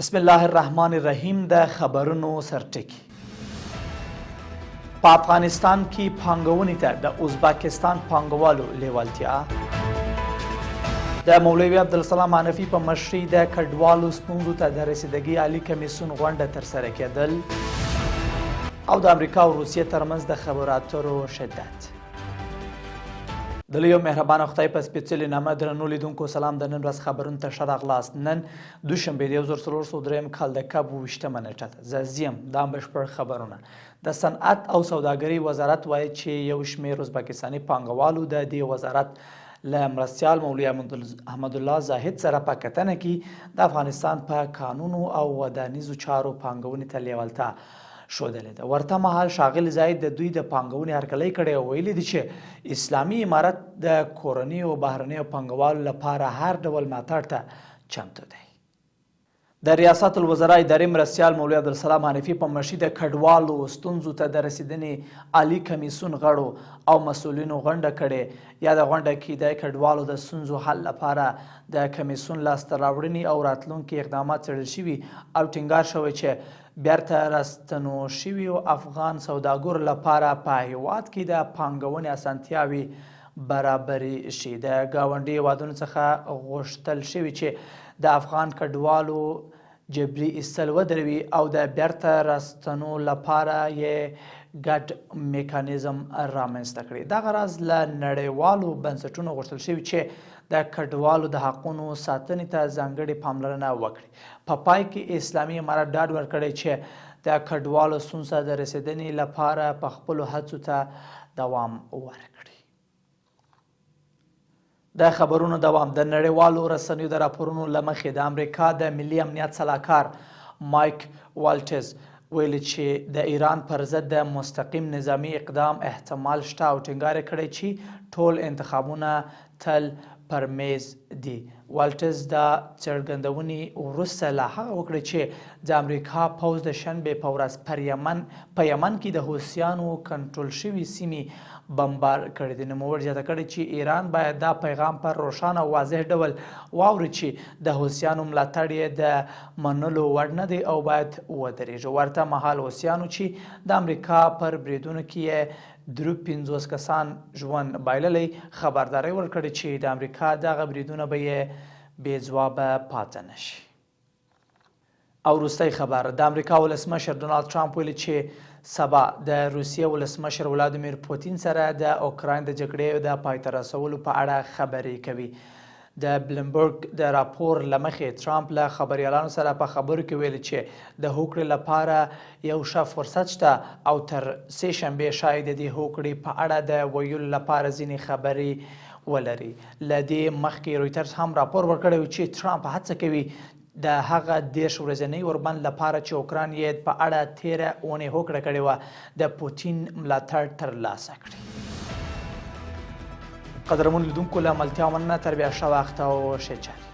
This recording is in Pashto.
بسم الله الرحمن الرحیم د خبرونو سرټکی. په افغانستان کې پانګونې ته د ازبکستان پانګوالو لیوالتیا. د مولوي عبدالسلام حنفي په مشرۍ د کډوالو ستونزو ته د رسیدګۍ عالي کمیسیون غونډه ترسره کېدل او د امریکا او روسیې ترمنځ د خبرو اترو شدت. د لوی او مهربان خدای په سپېڅلي نامه درنو لیدونکو سلام. د نن ورځ خبرونو ته ښه راغلاست. نن دوشنبه د 1403 کال د کب 27مه نېټه ده. زه زیم دا بشپړ خبرونه. د صنعت او سوداګرۍ وزارت وایي چې یو شمېر ازبکستاني پانګوالو د دې وزارت له مرستیال مولوي احمدالله زاهد سره په کتنه کې د افغانستان په کانونو او ودانیزو چارو پانګونې ته لیوالتیا ښودلې ده. ورته مهال ښاغلي زاهد د دوی د پانګونې هرکلی کړی او ویلي دي چې اسلامي امارت د کورنیو او بهرنیو پانګوالو لپاره هر ډول ملاتړ ته چمتو دی. د ریاست الوزرا اداري مرستیال مولوي عبدالسلام حنفي په مشري د کډوالو ستونزو ته د رسیدنې عالي کمیسیون غړو او مسؤلینو غونډه کړې. یاده غونډه کې د کډوالو د ستونزو حل لپاره د کمیسیون لاسته راوړنې او راتلونکي اقدامات څېړل شوي او ټینګار شوی چې بیرته راستنو شویو افغان سوداګرو لپاره په هیواد کې د پانګونې اسانتیاوې برابرې شي. د ګاونډي هیوادونو څخه غوښتل شوي چې د افغان کډوالو جبري ایستل ودروي او د بیرته راستنو لپاره یې ګډ میکانیزم رامنځته کړي. دغه راز له نړیوالو بنسټونو غوښتل شوي چې د کډوالو د حقونو ساتنې ته ځانګړې پاملرنه وکړي. په پای کې اسلامي امارت ډاډ ورکړی چې د کډوالو ستونزو ته د رسېدنې لپاره په خپلو هڅو ته دوام ورکړي. د خبرونو دوام. د نړیوالو رسنیو د راپورونو له مخې د امریکا د ملي امنیت سلاکار مایک والټز ویلي چې د ایران پر ضد د مستقیم نظامي اقدام احتمال شته او ټینګار یې کړی چې ټول انتخابونه تل پر میز دي. والټز دا څرګندونې وروسته له هغه وکړې چې د امریکا پوځ د شنبې په ورځ پر یمن په یمن کې د حوثیانو کنټرول شوې سیمې بمبار کړې دي. نوموړي زیاته کړې چې ایران باید دا پیغام پر روښانه او واضح ډول واوري چې د حوثیانو ملاتړ یې د منلو وړ نه دی او باید ودرېږي. ورته مهال حوثیانو چې د امریکا پر بریدونو کې یې 53 کسان ژوند بایللی، خبرداری ورکړی چې د امریکا دغه بریدونه به یې بې ځوابه پاتې نه شي. او وروستی خبر، د امریکا ولسمشر ډونالد ټرمپ ویلي چې سبا د روسیې ولسمشر ولادیمیر پوتین سره د اوکراین د جګړې د پای ته رسولو په اړه خبرې کوي. د بلومبرګ د راپور له مخې ترامپ له خبریالانو سره په خبرو کې ویلي چې د هوکړې لپاره یو ښه فرصت شته او تر سې شنبې ښايي د دې هوکړې په اړه د ویلو لپاره ځینې خبرې ولري. له دې مخکې رویترز هم راپور ورکړی و چې ترامپ هڅه کوي د هغه 30 ورځنۍ اوربند لپاره چې اوکراین یې په اړه تېره اونۍ هوکړه کړې وه، د پوتین ملاتړ ترلاسه کړي. قدرمنو لیدونکو له ملتیا مننه، تر بیا ښه وخت او ښې چارې.